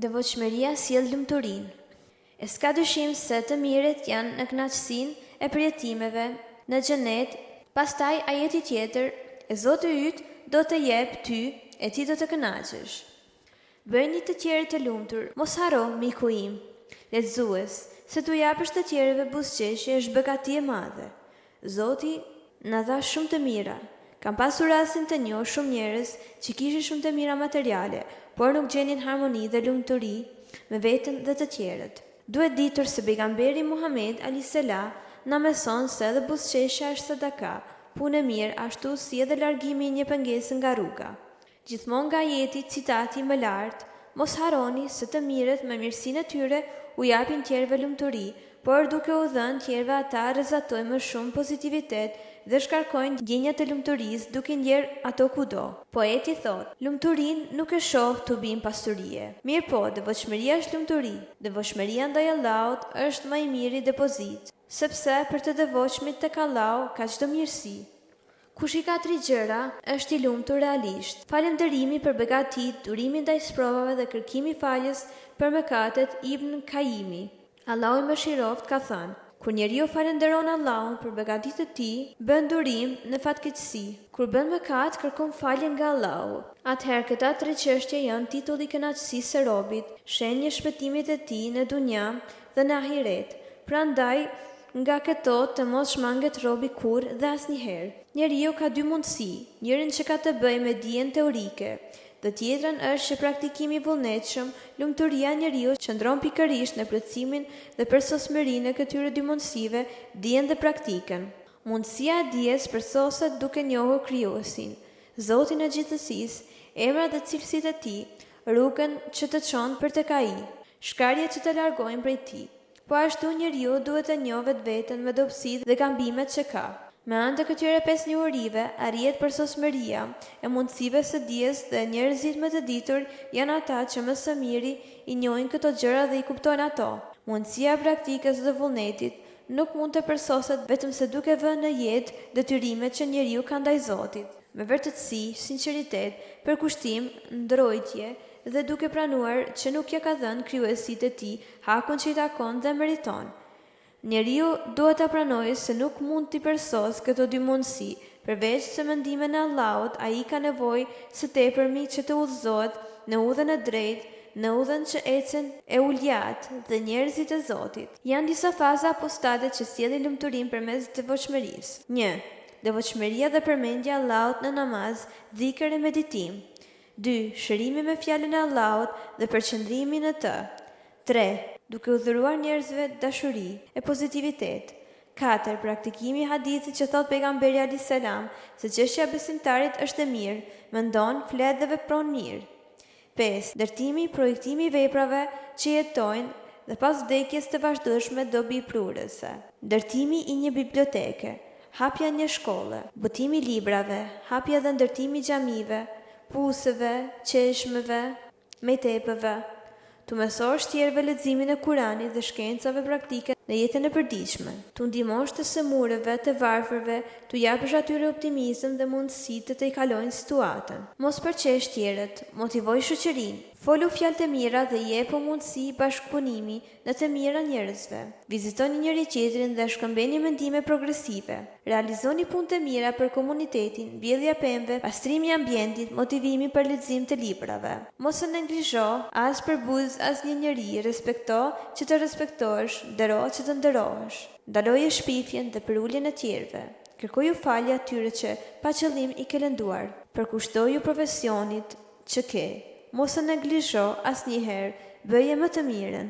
Devotshmëria sjell lumturinë. E s'ka dyshim se të mirët janë në kënaqësinë e përjetimeve, në xhenet, pastaj ajeti tjetër, e Zoti yt do të jep ty e ti do të kënaqesh. Bëjini të tjerët të lumtur, mos harro, miku im, lexues, se t'u japësh të tjerëve buzëqeshje është begati e madhe. Zoti na dha shumë të mira. Kam pasur rastin të njoh shumë njerëz që kishin shumë të mira materiale, por nuk gjenin harmoni dhe lumturi me veten dhe të tjerët. Duhet ditur se Pejgamberi Muhamed alejhi selam na meson se edhe buzëqeshja është sadaka, punë e mirë, ashtu si edhe largimi i një pengese nga rruga. Gjithmonë nga ajeti, citati, më lart, mos harroni se të mirët me mirësinë e tyre u japin tjerëve lumturi, por duke u dhënë tjerëve ata rrezatojnë më shumë pozitivitet dhe shkarkojnë ndjenja të lumturisë duke ndjerë ato kudo. Poeti thotë, Lumturinë nuk e shoh tubim pasurie. Mirëpo, devotshmëria është lumturi. Devotshmëria ndaj Allahut është më i miri depozitë, sepse për të devotshmit tek Allahu ka çdo mirësi. Kush i ka tri gjëra, është i lumtur realisht, falënderimi për begatitë, durimi ndaj sprovave dhe kërkimi i faljes për mëkatet Ibn Kajimi, Allahu i mëshiroftë, ka thënë, Kur njeriu falënderon Allahun për begatitë e Tij, bën durim në fatkeqësi. Kur bën mëkat, kërkon falje nga Allahu. Atëherë këta tri çështje janë titulli i kënaqësisë së robit, shenjë e shpëtimit të tij në dunja dhe në ahiret. Prandaj, Nga këto të mos shmanget robi kurrë dhe asnjëherë. Njeriu ka dy mundësi, njërën që ka të bëjë me dijen teorike, dhe tjetrën është që praktikimi i vullnetshëm, lumturia e njeriut qëndron pikërisht në plotësimin dhe përsosmërinë e këtyre dy mundësive, dijen dhe praktikën. Mundësia e dijes përsoset duke njohur Krijuesin, Zotin e gjithësisë, emrat dhe cilësitë e Tij, rrugën që të çon për tek Ai, shkarjet që të largojnë prej Tij. Po ashtu njeriu duhet të njohë vetveten me dobësitë dhe gabimet që ka. Me anë të këtyre pesë njohurive arrihet përsosmëria e mundësive së dijes dhe njerëzit më të ditur janë ata që më së miri i njohin këto gjëra dhe i kuptojnë ato. Mundësia e praktikës dhe vullnetit nuk mund të përsoset vetëm se duke vënë në jetë detyrimet që njeriu ka ndaj Zotit, me vërtetësi, sinqeritet, përkushtim, ndrojtje dhe duke pranuar që nuk ia ka dhënë Krijuesit të tij hakun që i takon dhe meriton. Njeriu duhet ta pranojë se nuk mund t'i përsosë këto dy mundësi, përveç se me ndihmën e Allahut ai ka nevojë së tepërmi që të udhëzohet në udhën e drejtë, në udhën që ecin euliatë dhe njerëzit e Zotit. Janë disa faza apo stade që sjellin lumturinë përmes devotshmërisë. Një. Devotshmëria dhe përmendja e Allahut në namaz, dhikr e meditim. Dy, Shërimi me fjalën e Allahut dhe përqendrimi në të. Tre, Duke u dhuruar njerëzve dashuri e pozitivitet. Katër, Praktikimi i hadithit që thotë Pejgamberi alejhi selam se çështja e besimtarit është e mirë, mendon, flet dhe vepron mirë. Pesë, Ndërtimi, projektimi i veprave që jetojnë dhe pas vdekjes të vazhdueshme dobiprurëse. Ndërtimi i një biblioteke, hapja e një shkolle, botimi i librave, hapja dhe ndërtimi i xhamive, puseve, çeshmeve, mejtepeve, t'u mësosh tjerëve leximin e Kuranit dhe shkencave praktike në jetën e përditshme, t'u ndihmosh të sëmurëve, të varfërve, t'u japësh atyre optimizëm dhe mundësi të tejkalojnë situatën. Mos përqesh tjerët, motivoj shoqërinë, folu fjalë të mira dhe jepu mundësi bashkëpunimi në të mira njerëzve. Vizitoni njëri-tjetrin dhe shkëmbeni mendime progresive. Realizoni punë të mira për komunitetin, mbjellja e pemëve, pastrimi i ambientit, motivimi për lexim të librave. Mos e neglizho, as përbuz asnjë njeri, respekto që të respektohesh, ndero që të nderohesh. Ndaloje shpifjen dhe përuljen e tjerëve. Kërkoju falje atyre që pa qëllim i ke lënduar. Përkushtoju profesionit që ke. Mos e neglizho asnjëherë, bëje më të mirën.